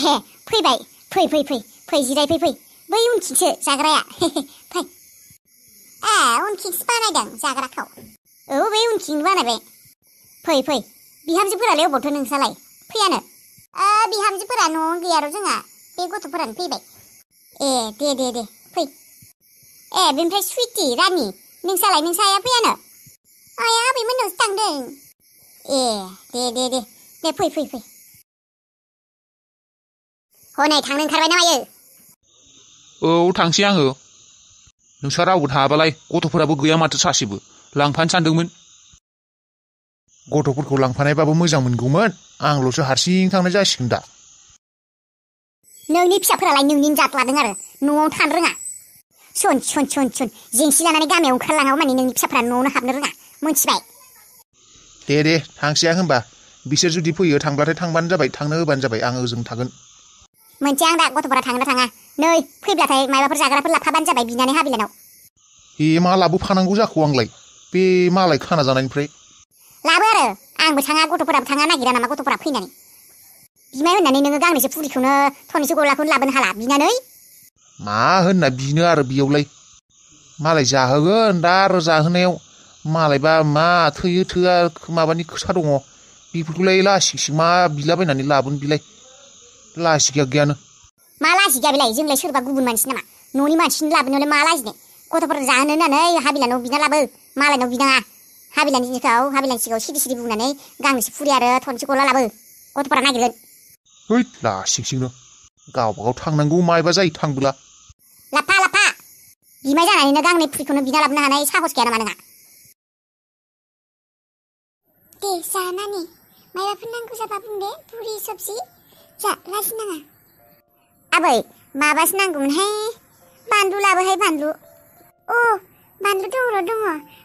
हे फैबाय फै जिराय फै बै उनथिंसो जाग्राया फै उनथिंसो बानायदों जाग्राखौ औ बै उनथिं बानायबाय फै बिहामजोफोरालाय अबावथो नोंसालाय फैयानो बिहामजोफोरा न'आवनो गैया र' जोंहा बे गथ'फोरानो फैबाय दे फै बेनिफ्राय सुइटि रानि नोंसा आइया फैयानो आइया आबैमोननावसो थांदों दे फै हनै थांनो ओंखारबाय ना मायो औ थांसै आङो नोंस्रा रावबो थाङाबालाय गथ'फोराबो गैया माथो सासेबो लांफानो सानदोंमोन गथ'फोरखौ लांफानायबाबो मोजां मोनगौमोन आंल'सो हारसिं थांनाय जासिगोन दा नोंनि फिसाफोरालाय नोंनि जाफ्लादों आरो न'आव थानो रोङा सुन जेंसि लानानै गामियाव ओंखारलाङाबो माने नोंनि फिसाफोरा न'आवनो हाबनो रोङा मोनथिबाय दे थांसै आं होनबा बिसोर जुदि फैयो थांब्लाथाय थांबानो जाबाय थांनो होबानो जाबाय आं ओजों थागोन मोनथिया आं दा गथ'फोरा थाङोना थाङा नै फैब्लाथाय माबाफोर जाग्राफोर लाफाबानो जाबाय बिनानै हाबिलानाव मा लाबोफानांगौ जाखो आंलाय बे मालाय खाना जानायनिफ्राय लाबो आरो आंबो थाङा गथ'फोराबो थाङा नागिरा नामा गथ'फोरा फैनानै बिमाय होननानै नोङो गांनैसो फुरिखौनो थनैसो गलाखौनो लाबोनो हाला बिनानै मा होनना बिनो आरो बेयावलाय मालाय जाहोगोन दा आरो जाहोनायाव मालायबा मा थोयो थोआ माबानि खोथा दङ बेफोरखौलाय लासिंसिं मा बिलाबायनानै लाबोनो बिलाय लासिं गैयानो मा लाजि गैया बेलाय जोंलाय सोरबा गुबुन मानसि नामा न'नि मानसिनि लाबोनायावलाय मा लाजिनो गथ'फोरखौ जाहोनो होननानै हाबिलानाव बिना लाबो मालायनाव बिनाङा हाबिलानि सिगाङाव सिरि बुंनानै गांनैसो फुरि आरो थनसे गला लाबो गथ'फोरा नागिरगोन है लासिंसिंनो गावबागाव थांनांगौ मायबा जायो थांबोला लाफा बिमाय जानानैनो गांनै फुरिखौनो बिना लाबोनो हानाय साहस गैया नामा नोंहा दे जानानै मायबाफोर नांगौ जाबा बुंदे पुरि सबजि जा लाजि नाङा आबै माबासो नांगौमोनहाय बानलु लाबोहाय बानलु बानलु दङ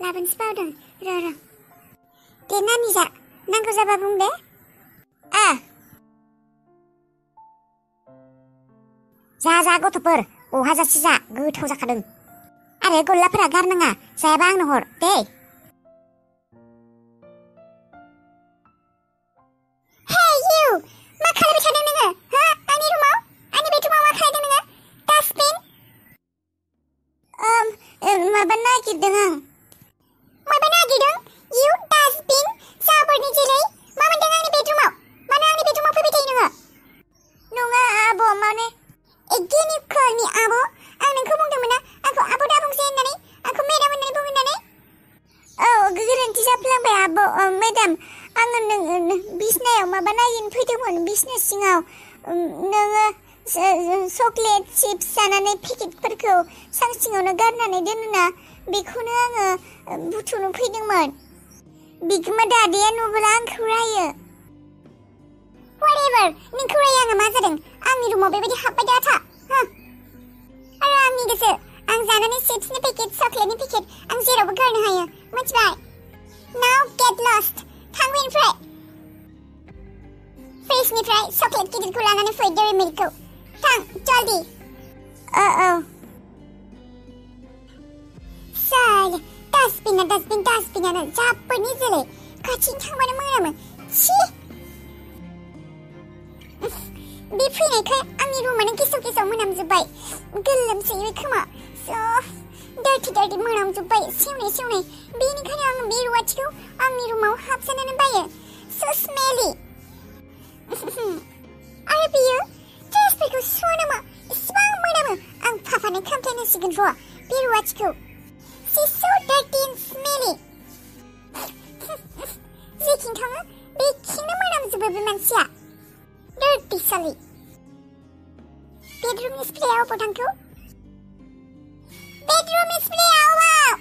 लाबोनोसो बावदों र' दे नानि जा नांगौ जाबा बुंदे जा गथ'फोर अहाजासे जा गोथाव जाखादों आरो गल्लाफोरा गारनाङा जायाबा आंनो हर दे मा खालामबाय थादों नोङो आंनि रुमाव आंनि बेडरुमाव मा खालामदों नोङो डास्टबिन माबा नागिरदों आं माबा नागिरदों इउ डास्टबिन जाबोरनि जेरै मा मोनदों आंनि बेडरुमाव मानो आंनि बेडरुमाव फैबाय थायो नोङो नङा आब' माने again you call me आब' आं नोंखौ बुंदोंमोन ना आंखौ आब' दा बुंसै होननानै आंखौ मेडाम होननानै बुं होननानै गोरोन्थि जाफ्लांबाय आब' मेडाम आङो बिसनायाव माबा नागिरनो फैदोंमोन बिसना सिङाव नोङो चकलेट चिप्स जानानै पेकेटफोरखौ सांसिङावनो गारनानै दोनोना बेखौनो आङो बुथुमनो फैदोंमोन बिगोमा दादाया नुब्ला आंखौ रायो whatever नोंखौ रायो आङो मा जादों आंनि रुमाव बेबायदि हाबबाय दाथा आरो आंनि गोसो आं जानानै चिप्सनि पेकेट चकलेटनि पेकेट आं जेरावबो गारनो हायो मिथिबाय now get lost थां बेनिफ्राय फ्रिजनिफ्राय चकलेट गिदिरखौ लानानै फै डेरी मिल्कखौ थां जल्दी साल डास्टबिना जाबोरनि जोलै खाथिनि थांबानो मोनामो छी बे फैनायखाय आंनि रुमानो गेसाव मोनामजोब्बाय गोलोमसोयो खोमा डार्टि मोनामजोब्बाय सेवनाय बेनिखायनो आं बे रुवाथिखौ आंनि रुमाव हाबजानो बायो so smelly आरो बियो ड्रेसफोरखौ सुवा नामा इसिबां मोनामो आं पापानो कमप्लेन होसिगोन र' बे रुवाथिखौ she's so dirty and smelly जेखिन थाङो बेखिनो मोनामजोबो बे मानसिया dirty सालि बेडरुमनि स्प्रेया अबाव थांखो बेडरुमनि स्प्रेया अबाव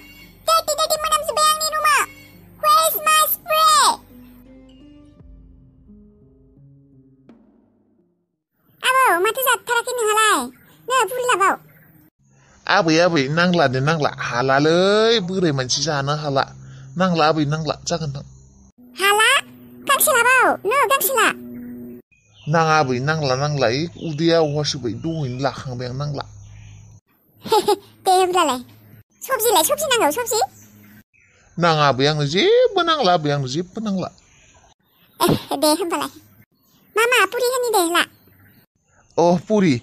dirty मोनामजोब्बाय आंनि रुमा where is my spray आबौ माथो जाथाराखै नोंहालाय नै बुरलाबाव आबै नांला हालालै बोराय मानसि जानो हाला नांला आबै नांला जागोन थां हाला गांसे लाबाव गांसे ला नाङा आबै नांला उदैया अहासोबाय दहैनो लाखांबाय आं नांला दे होमब्लालाय सबजि नांगौ सबजि नाङा आबै आंनो जेबो नांला आबै आंनो जेबो नांला दे होमब्लालाय मा पुरि होनि दे ला पुरि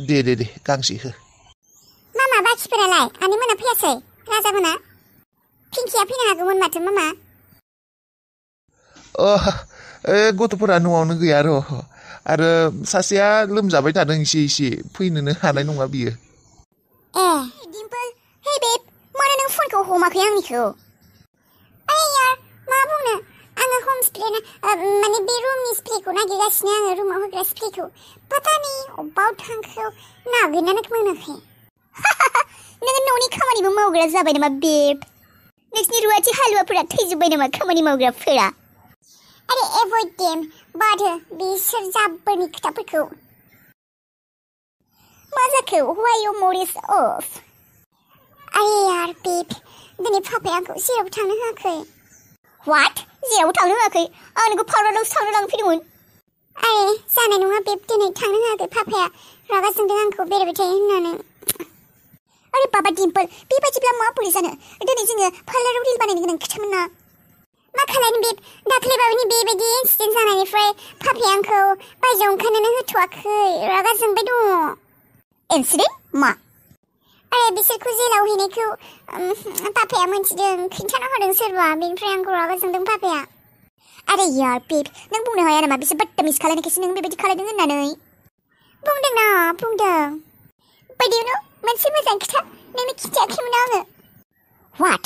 दे गांसे हो मामा बाखिफोरालाय आनै मोना फैयासै राजा मोना पिंकिया फैनो हागौमोन माथो मामा गथ'फोरा न'आवनो गैया र' आरो सासेया लोमजाबाय थादों एसे फैनोनो हानाय नङा बियो डिम्पल हे बेब मानो नों फनखौ हमाखै आंनिखौ ओइ यार मा बुंनो आङो हम स्प्रे माने बे रुमनि स्प्रेखौ नागिरगासिनो आङो रुमाव होग्रा स्प्रेखौ पातानि अबाव थांखौ नागिरनानै मोनाखै नोङो न'नि खामानिबो मावग्रा जाबाय नामा बेब नोंसिनि रुवाथि हालुवाफोरा थैजोब्बाय नामा खामानि मावग्राफोरा अरे एभयड देम बादो बिसोर जाब्बोरनि खोथाफोरखौ मा जाखो why your mood is off अरे यार बेब दिनै पापाया आंखौ जेरावबो थांनो होआखै व्हाट जेरावबो थांनो होआखै आं नोंखौ पार्लारावसो थांनो लांफैदोंमोन अरे जानाय नङा बेब दिनै थांनो होआखै पापाया रागा जोंदों आंखौ बेरायबाय थायो होननानै अरे बाबा डिम्पल बेबायदिब्ला माबोरै जानो दिनै जोङो पार्लाराव रिल बानायनो गोनां खोथामोन ना मा खालामनो बेब दाख्लैबावैनि बेबायदि इन्सिडेन्ट जानायनिफ्राय पापाया आंखौ बायजोआव ओंखारनोनो होथ'वाखै रागा जोंबाय दङ इन्सिडेन्ट मा अरे बिसोरखौ जेलाव हैनायखौ पापाया मोनथिदों खिन्थाना होदों सोरबा बेनिफ्राय आंखौ रागा जोंदों पापाया अरे यार बेब नों बुंनो हाया नामा बिसोर बदतमिज खालायनायखायसो नों बेबायदि खालायदों होननानै बुंदों बायदिनो मोनसे मोजां खोथा नोंनो खिन्थायाखैमोन आङो व्हाट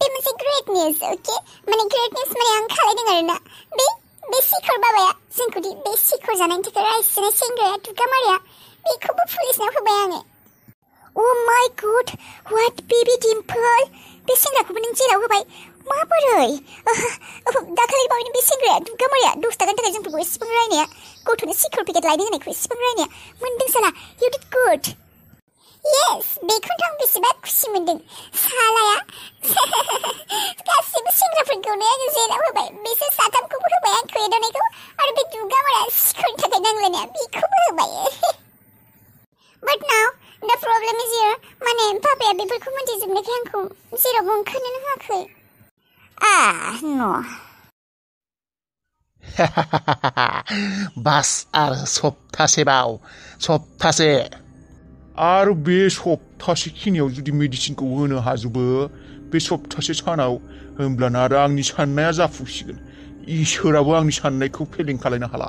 बे मोनसे ग्रेट निउज अके माने ग्रेट निउज माने आं खालायदों आरोना बे सिखर बाबाया जोंखौदि बे सिखर जानायनि थाखाय रायसिनाय सेंग्राया दुगामारिया बेखौबो पुलिसनाव होबाय आङो Oh my god, what baby Dimple? बे सेंग्राखौबो नों जेराव होबाय माबोरै दाखालि बावैनो बे सेंग्राया दुगामारिया 10 थाखानि थाखाय जोंफोरखौ एसेबां रायनाया गथ'नो सिखर पेकेट लायनो होनायखौ एसेबां रायनाया मोनदों साला you did good yes बेखौथ' आं बेसेबा खुसि मोनदों सालाया गासिबो सेंग्राफोरखौनो आङो जेराव होबाय बिसोर साथामखौबो होबाय आंखौ एदावनायखौ आरो बे दुगामारिया सिखरनि थाखाय नांलायनाया बेखौबो होबाय but now the problem is here माने पापाया बेफोरखौ मोनथिजोबनायखाय आंखौ जेरावबो ओंखारनोनो होआखै no बास आरो सप्तासे आरो बे सप्तासे खिनियाव जुदि मेडिसिनखौ होनो हाजोबो बे सप्तासे सानाव होमब्लाना आरो आंनि साननाया जाफुंसिगोन इसोराबो आंनि साननायखौ फेलें खालायनो हाला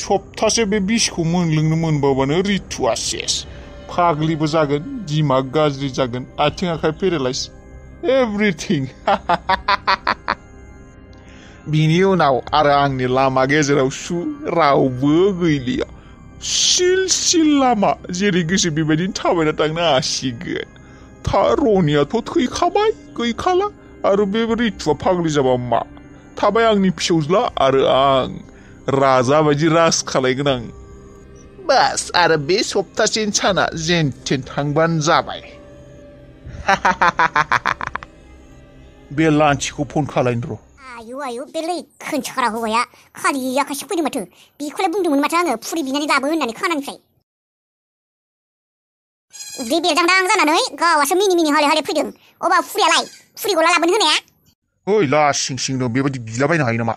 सप्तासे बे बिसखौ मोनलोंनो मोनबाबानो रितुआ सेस फाग्लिबो जागोन दिमाग गाज्रि जागोन आथिं आखाइ पेरालाइज एभ्रिथिं बिनि उनाव आरो आंनि लामा गेजेराव रावबो गैलिया सिल लामा जेरै गोसो बेबायदिनो थाबायना थांनो हासिगोन रनियाथ' थैखाबाय गैखाला आरो बे रितुआ फाग्लि जाबा मा थाबाय आंनि फिसौज्ला आरो आं राजा बायदि राज खालायगोन आं बास आरो बे सप्तासेनि साना जेनथेन थांबानो जाबाय बे लान्चिखौ फन खालायनो र' आयु बेलाय खोनसारा हौवाया खालि आखासो फैदों माथो बिखौलाय बुंदोंमोन माथो आङो फुरि बिनानै लाबो होननानै खानानिफ्राय उदै बेरदांदां जानानै गावासो मिनि हाले फैदों अबा फुरियालाय फुरि गला लाबोनो होनाया ओइ लासिंसिंनो बेबायदि बिलाबायनो हायो नामा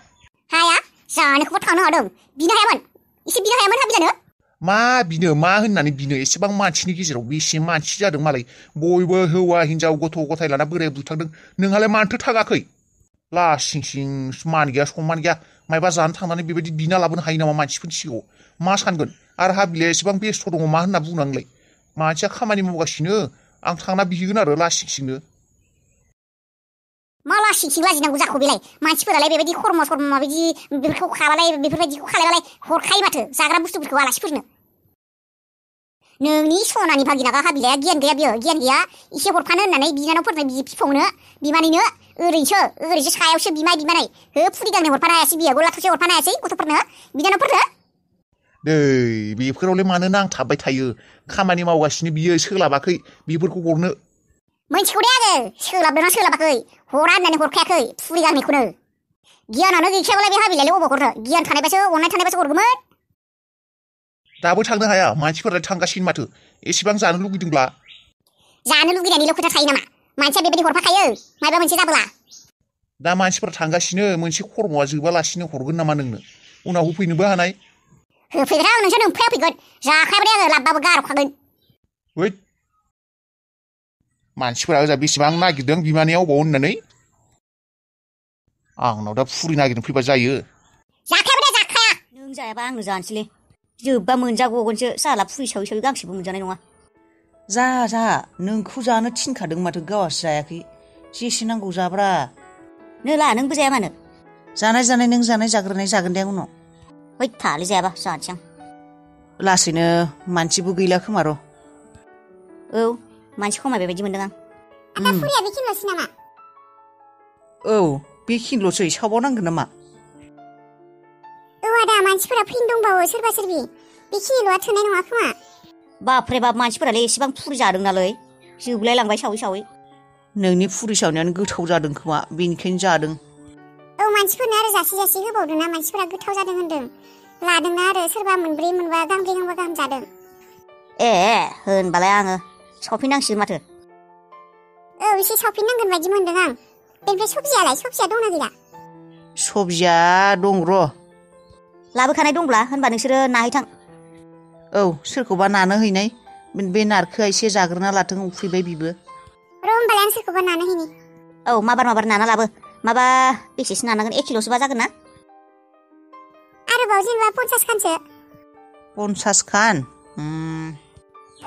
हाया जानोखौबो थांनो हादों बिनो हायामोन एसे बिनो हायामोन हाबिजानो मा बिनो मा होननानै बिनो एसेबां मानसिनि गेजेराव बेसे मानसि जादों मालाय बयबो हौवा हिनजाव गथ' गथाय लाना बोराय बुथारदों नोंहालाय मानोथो थाङाखै लासिंसिं मान गैया सनमान गैया मायबा जानो थांनानै बेबायदि बिना लाबोनो हायो नामा मानसिफोरनि सिगाङाव मा सानगोन आरो हाबिलाया एसेबां बेस्थ' दङ मा होनना बुंनो आंलाय मानसिया खामानि मावगासिनो आं थांना बिहैगोन आरो लासिंसिंनो मा लासिंसिं लाजिनांगौ जाखो बेलाय मानसिफोरालाय बेबायदि खर्म माबायदि बेफोरखौ खालाबालाय बेफोरबायदिखौ खालायबालाय हरखायो माथो जाग्रा बुस्थुफोरखौ आलासिफोरनो नोंनि सनानि भागिनागा हाबिलाया गियान गैया बियो गियान गैया एसे हरफानो होननानै बिनानावफोरनो बिफावनो बिमानैनो ओरैसो सायावसो बिमाय हो फुरि गांनै हरफानो हायासै बियो गला थसे हरफानो हायासै गथ'फोरनो बिनानावफोरनो दै बेफोरावलाय मानो नांथाबबाय थायो खामानि मावगासिनो बियो सोलाबाखै बेफोरखौ हरनो मोनथिगौ दे आङो सोलाबदोंना सोलाबाखै हरा होननानै हरखायाखै फुरि गांनैखौनो गियानानो गैखायाबालाय बे हाबिलायालाय अबाव हरनो गियान थानायबासो अननाय थानायबासो हरगौमोन दाबो थांनो हाया मानसिफोरा थांगासिनो माथो एसेबां जानो लुगैदोंब्ला जानो लुगैनायनिल' खोथा थायो नामा मानसिया बेबायदि हरफाखायो माबा मोनसे जाबोला दा मानसिफोरा थांगासिनो मोनसे खर्मआ जोबालासिनो हरगोन नामा नोंनो उनाव होफैनोबो हानाय होफैग्रा आं नोंसोर नोंफाया फैगोन जाखाबाय आङो लाबबाबो गारखागोन हैद मानसिफोरा ओजा बेसेबां नागिरदों बिमानैया अबाव होननानै आंनाव दा फुरि नागिरनो फैबा जायो जाखायाबो दे जाखाया नों जायाबा आंनो जानोसैलै जोब्बा मोनजागगोनसो साला फुरि सावै सावै गांसेबो मोनजानाय नङा जा नोंखौ जानो थिनखादों माथो गावासो जायाखै जेसे नांगौ जाब्रा नोला नोंबो जाया मानो जानाय नों जाग्रोनाय जागोन दे उनाव हैद थालै जायाबा जानोसै आं लासैनो मानसिबो गैला खोमा र' औ मानसि खमायबाय बायदि मोनदों आं आदा फुरिया बेखिनिल'सै नामा औ बेखिनिल'सै सावबावनांगोन नामा औ आदा मानसिफोरा फैनो दंबावो सोरबा सोरबि बेखिनिल'आ थोनाय नङा खोमा बापरे बाप मानसिफोरालाय एसेबां फुरि जादों नालाय जोबलाय लांबाय सावै सावै नोंनि फुरि सावनायानो गोथाव जादों खोमा बेनिखायनो जादों औ मानसिफोरनो आरो जासि होबावदोंना मानसिफोरा गोथाव जादों होनदों लादोंना आरो सोरबा मोनब्रै मोनबा गांब्रै गांबा गाहाम जादों ए होनबालाय आङो सावफैनांसिगोन माथो औ एसे सावफिननांगोन बायदि मोनदों आं बेनिफ्राय सबजिया दंना गैया सब्जिया दं र' लाबोखानाय दंब्ला होनबा नोंसोरो नाहैथां औ सोरखौबा नानो हैनाय बे नारखोआ एसे जाग्रोना लाथों उखैबाय बिबो र' होमबालाय आं सोरखौबा नानो हैनि औ माबार नाना लाबो माबा बेसेसो नानांगोन 1 किल'सोबा जागोन ना आरोबाव जेनेबा 50 खानसो 50 खान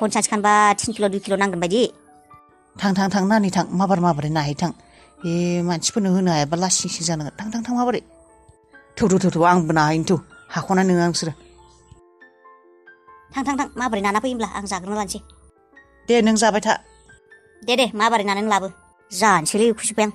50 खानबा 3 किल' 2 किल' नांगोन बायदि थां नानि थां माबारै नाहैथां बे मानसिफोरनो होनो हायाबा लासिंसिं जानांगोन थां माबारै थौ आंबो नाहैनो थौ हाख'ना नोङो आंसोरो थां माबोरै नाना फैयोब्ला आं जाग्रोना लानोसै दे नों जाबाय था दे माबोरै नानानै लाबो जानोसैलै उखैजोब्बाय आं